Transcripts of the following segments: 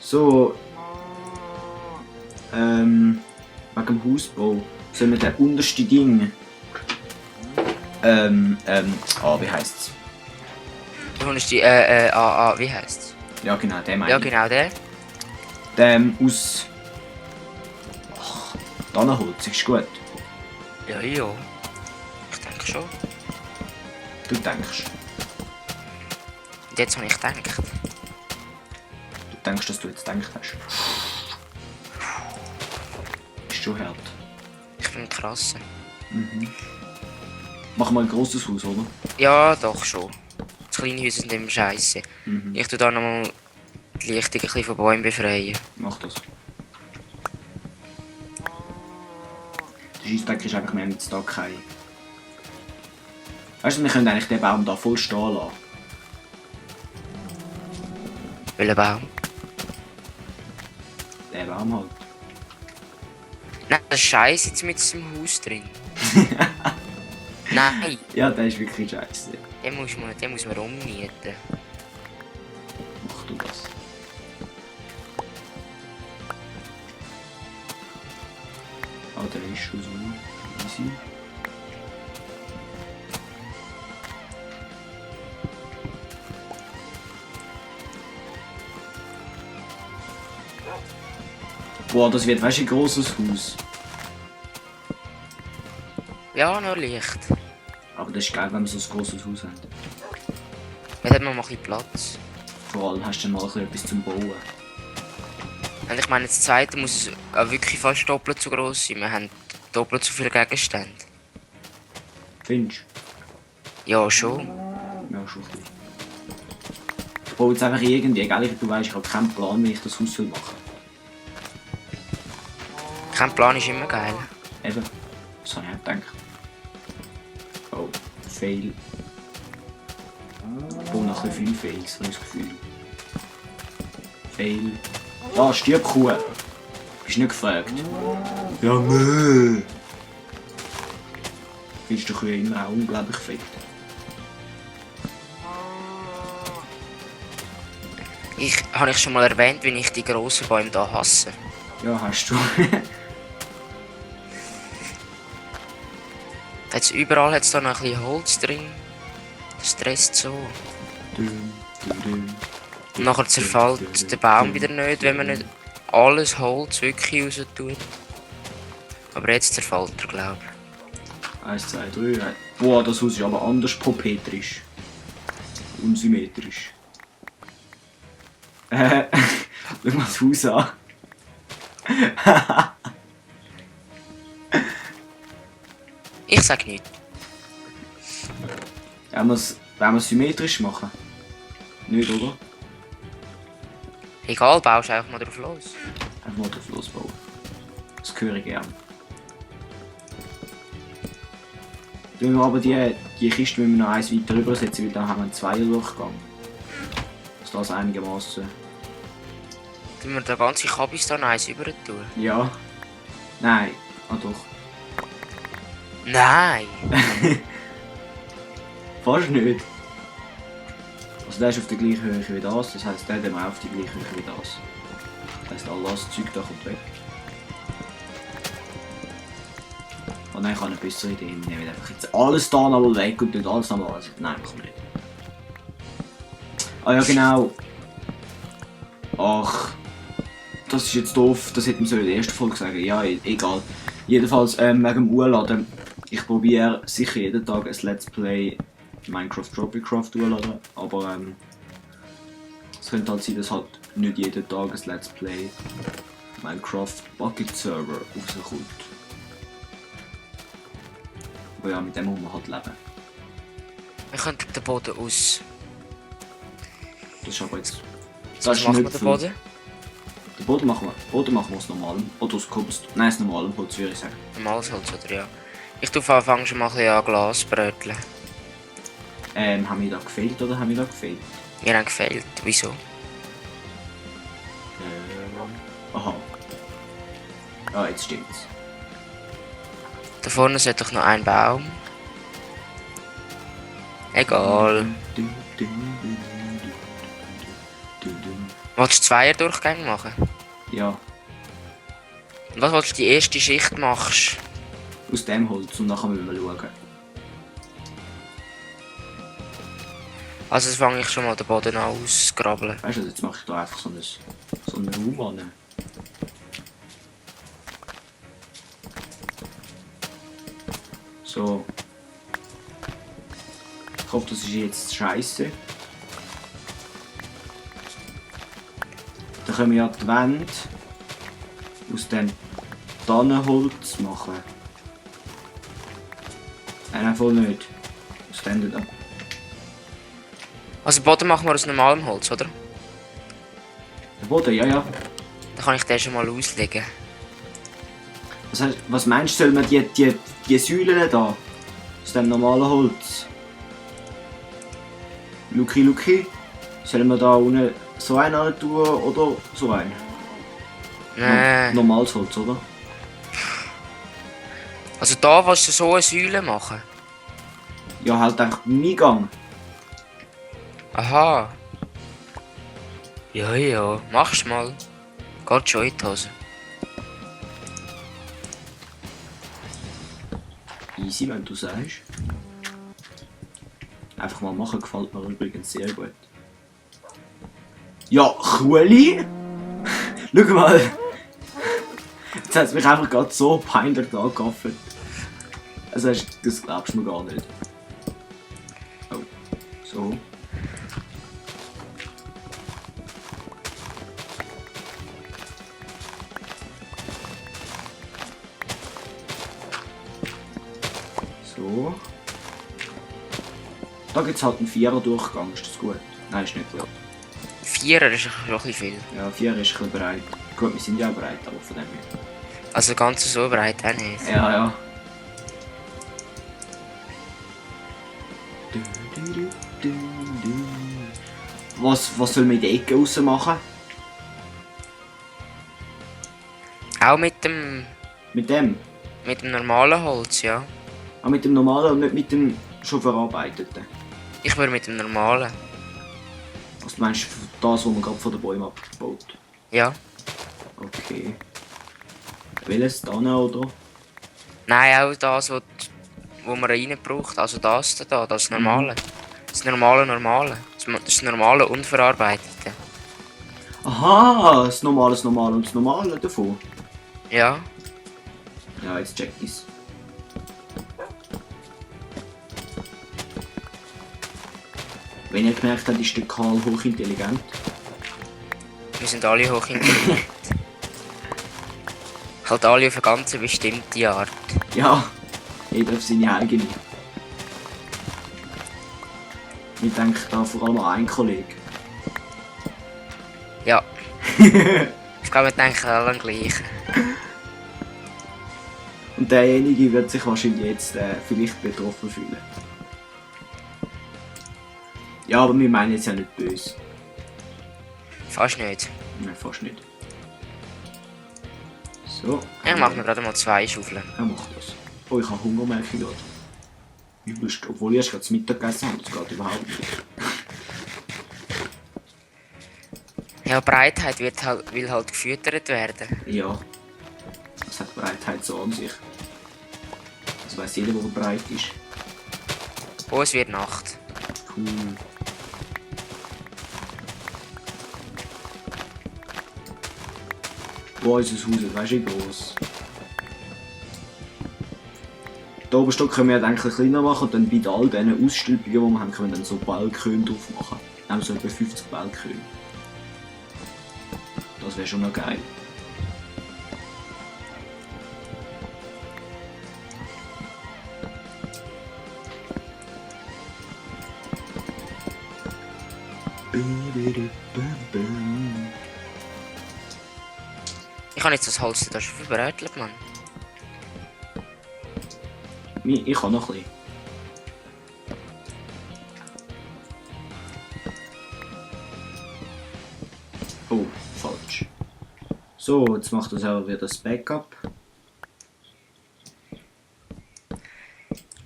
So, wegen dem Hausbau sollen wir den untersten Ding, wie heisst's? Du hast die, wie heisst's? Ja genau, der meine Ja, ich. genau, der. Aus... Tannenholz, ist gut. Ja, ja. Ich denke schon. Du denkst. Und jetzt habe ich gedacht. Du denkst, dass du jetzt gedacht hast. Ist schon hart. Ich bin krass. Machen wir ein grosses Haus, oder? Ja, doch schon. Das kleine Häuser sind immer scheiße. Mhm. Ich tue da nochmal die Lichtung ein bisschen von Bäumen befreien. Mach das. Der Scheissdreck ist einfach mehr mit Stackei. Weißt du, wir können eigentlich den Baum da voll stehen lassen. Welcher Baum? Den Baum halt. Nein, das ist scheiße jetzt mit dem Haus drin. Nein, Ja, der ist wirklich scheiße. den muss man ummieten. Mach du das. Ah, der ist schon so easy. Boah, das wird weißt du, ein grosses Haus. Ja, nur Licht. Aber das ist geil, wenn wir so ein grosses Haus haben. Dann hat man mal ein bisschen Platz. Vor allem hast du dann mal etwas zum Bauen. Und ich meine, das zweite muss auch wirklich fast doppelt so groß sein. Wir haben doppelt so viele Gegenstände. Findest Ja, schon. du? Ja, schon ein bisschen. Ich baue jetzt einfach irgendwie, gell? Du weißt, ich habe keinen Plan, wie ich das Haus machen soll. Kein Plan ist immer geil. Eben, das habe ich auch gedacht. Oh, Fail. Ich baue noch ein bisschen viel Fails, habe ich das Gefühl. Fail. Ja, Stiebkuh. Bist nicht gefragt? Ja, nö. Findest du Kühe immer auch unglaublich fett? Habe ich schon mal erwähnt, wie ich die grossen Bäume hier hasse? Ja, hast du. Jetzt überall hat es da noch ein bisschen Holz drin. Das stresst so. Und nachher zerfällt der Baum wieder nicht, wenn man nicht alles Holz wirklich raus tut. Aber jetzt zerfällt er, glaube ich. 1, 2, 3. Boah, das Haus ist aber anders propetrisch. Unsymmetrisch. Schau mal das Haus an. Ich sag nichts. Wollen wir es symmetrisch machen? Nicht, oder? Egal, baust einfach mal drauf los. Einfach mal drauf losbauen. Das höre ich gern. Tun wir aber die Kiste müssen wir noch eins weiter rübersetzen, weil dann haben wir einen Zweierdurchgang. Dass das einigermaßen. Tun wir den ganzen Kabis da noch eins über tun? Ja. Nein. Ah doch. Nein! Fast nicht. Also der ist auf der gleichen Höhe wie das, das heisst der hat auch auf die gleiche Höhe wie das. Das heisst all das Zeug da kommt weg. Und dann kann ich eine bessere Idee nehmen, einfach jetzt alles da nochmal weg und nicht alles nochmal alles. Nein, machen wir nicht. Ah ja genau. Ach. Das ist jetzt doof, das hätten wir so in der ersten Folge sagen. Ja, egal. Jedenfalls wegen dem Urladen. Ich probiere sicher jeden Tag ein Let's Play Minecraft Tropicraft urladen, aber es könnte halt sein, dass halt nicht jeden Tag ein Let's Play Minecraft Bucket Server rauskommt. Aber ja, mit dem muss man halt leben. Wir können den Boden aus. Das ist aber jetzt... Was ist machen wir nicht den viel. Boden? Den Boden machen wir aus normalem. Oder aus Kunst. Nein, aus normalem Holz würde ich sagen. Normales Holz, oder ja? Ich tue anfangen schon mal ein bisschen an Glas bröteln. Haben wir da gefehlt oder haben wir da gefehlt? Mir haben gefehlt. Wieso? Aha. Ja, jetzt stimmt's. Da vorne sollte doch noch ein Baum. Egal. Willst du Zweier-Durchgänge machen? Ja, Und was willst du die erste Schicht machst? aus dem Holz und nachher müssen wir schauen. Also jetzt fange ich schon mal den Boden an auszugraben. Weißt du, jetzt mache ich da einfach so einen Raum an. So. Ich hoffe, das ist jetzt scheiße. Dann können wir ja die Wände aus dem Tannenholz machen. Nein, voll nicht. Aus dem da. Also den Boden machen wir aus normalem Holz, oder? Der Boden, ja, ja. Dann kann ich den schon mal auslegen. Das heißt, was meinst du, soll man die Säulen da aus dem normalen Holz? Luki, sollen wir da unten so einen rein tun oder so einen? Nein. Normales Holz, oder? Also da willst du so eine Säule machen? Ja, halt einfach beim Eingang. Aha. Ja, ja, mach's mal. Geht schon in die Hose. Easy, wenn du sagst. Einfach mal machen, gefällt mir übrigens sehr gut. Ja, Kueli! Schau mal! Jetzt hat es mich einfach gerade so peinlich angegafft. Also das glaubst du mir gar nicht. Oh, so. So. Da gibt es halt einen Vierer-Durchgang, ist das gut? Nein, ist nicht gut. Vierer ist schon ein bisschen viel. Ja, Vierer ist ein bisschen breit. Gut, wir sind ja auch breit, aber von dem her. Also ganz so breit auch nicht. Ja, ja. Was soll man in der Ecke raus machen? Auch mit dem Mit dem? normalen Holz, ja. Auch mit dem normalen und nicht mit dem schon verarbeiteten? Ich würde mit dem normalen. Was meinst du, das, was man gerade von den Bäumen abbaut? Ja. Okay. Welches dann oder? Nein, auch das, wo man rein braucht. Also das da, das normale. Das normale. Das normale unverarbeitete. Aha, das normale und das normale davon. Ja. Ja, jetzt check ich's. Wenn ihr gemerkt habt, ist der Karl hochintelligent. Wir sind alle hochintelligent. Halt alle auf eine ganz bestimmte Art. Ja, jeder auf seine eigene. Ich denke da vor allem an einen Kollegen. Ja. Ich glaube, wir denken alle an gleich. Und derjenige wird sich wahrscheinlich jetzt vielleicht betroffen fühlen. Ja, aber wir meinen jetzt ja nicht böse. Fast nicht. Nein, fast nicht. So. Ich mache mir gerade mal 2 Schaufeln. Er macht das. Oh, ich habe Hunger, merke ich gerade. Übelst. Obwohl ich erst gerade zu Mittag gegessen habe, das geht überhaupt nicht. Ja, Breitheit will halt gefüttert werden. Ja. Das hat Breitheit so an sich. Das weiss jeder, wo breit ist. Oh, es wird Nacht. Cool. Wo ist unser Haus? Weißt du, wie groß? Den obersten Stock können wir ja eigentlich kleiner machen und dann bei all diesen Ausstülpungen, die wir haben, können wir dann so Balkone drauf machen. Dann haben wir so etwa 50 Balkone. Das wäre schon noch geil. Ich habe jetzt das Holz da schon verbrätelt, Mann. Ich kann noch ein bisschen. Oh, falsch. So, jetzt macht das auch wieder das Backup.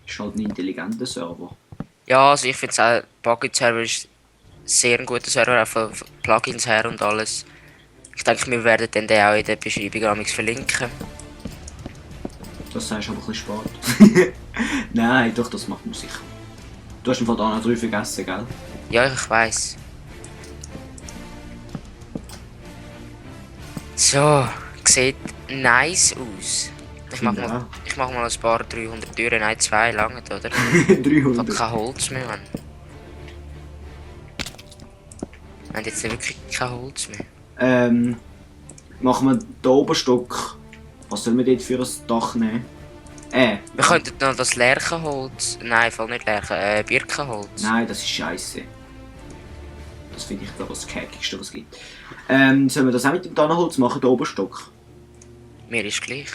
Ist halt ein intelligenter Server. Ja, also ich finde auch, Bucket Server ist sehr ein guter Server, auch von Plugins her und alles. Ich denke, wir werden dann den auch in der Beschreibung amigs verlinken. Das sagst du aber ein bisschen spät. Nein, doch, das macht man sicher. Du hast im Fall da noch 3 vergessen, gell? Ja, ich weiß. So, sieht nice aus. Ich mach mal ein paar 300 Türen, nein 2 lange, oder? Ich hab 300. kein Holz mehr, Mann. Wir haben jetzt wirklich kein Holz mehr. Machen wir den Oberstock. Was sollen wir dort für ein Dach nehmen? Wir könnten noch das Lärchenholz. Nein, voll nicht Lärchen, Birkenholz. Nein, das ist scheiße. Das finde ich glaube das Kackigste, was es gibt. Sollen wir das auch mit dem Tannenholz machen, den Oberstock? Mir ist gleich.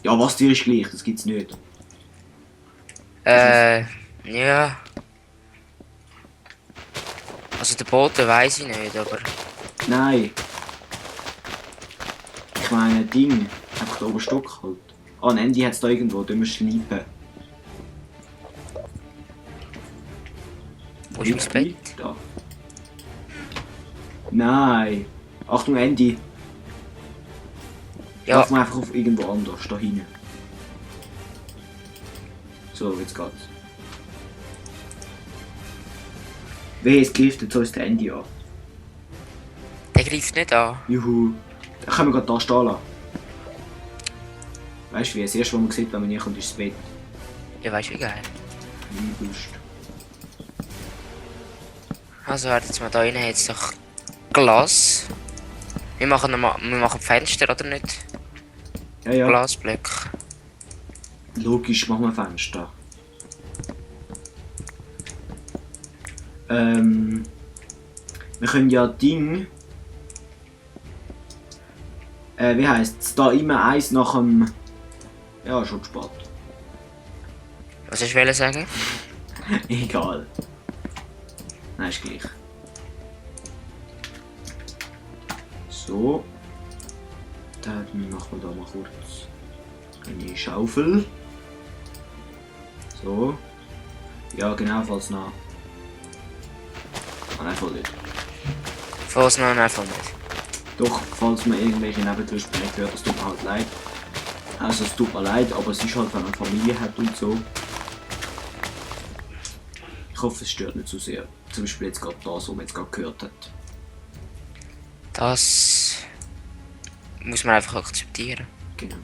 Ja, was dir ist gleich, das gibt's nicht. Ja. Also den Boden weiß ich nicht, aber. Nein. Ich meine, Ding. Einfach den Oberstock halt. Ah, ein Ende hat es da irgendwo, da müssen wir schleifen. Wo ist mein Bett? Da. Nein. Achtung, Andy. Ja. Lass mal einfach auf irgendwo anders, da hinten. So, jetzt geht's. Wer es greift, jetzt so ist der Andy an. Der greift nicht an. Juhu. Da können wir gerade da stehen lassen. Weißt du wie, das erste, was man sieht, wenn man hier kommt, ist das Bett. Ja, weißt du wie geil. Übelst. Also, warte jetzt mal, da innen jetzt doch Glas. Wir machen Fenster, oder nicht? Ja, ja. Glasblöcke. Logisch, machen wir Fenster. Wir können ja Ding. Wie heisst es? Da immer eins nach dem. Ja, schon spät. Was hast du sagen? Egal. Nein, ist gleich. So. Dann machen wir da mal kurz eine Schaufel. So. Ja, genau, falls noch. Ah, nein, voll nicht. Falls noch einfach nicht. Doch, falls man irgendwelche Nebengespräche hört, das tut mir halt leid. Also es tut mir leid, aber es ist halt, wenn man Familie hat und so. Ich hoffe, es stört nicht zu sehr. Zum Beispiel jetzt gerade das, was man jetzt gerade gehört hat. Das muss man einfach akzeptieren. Genau.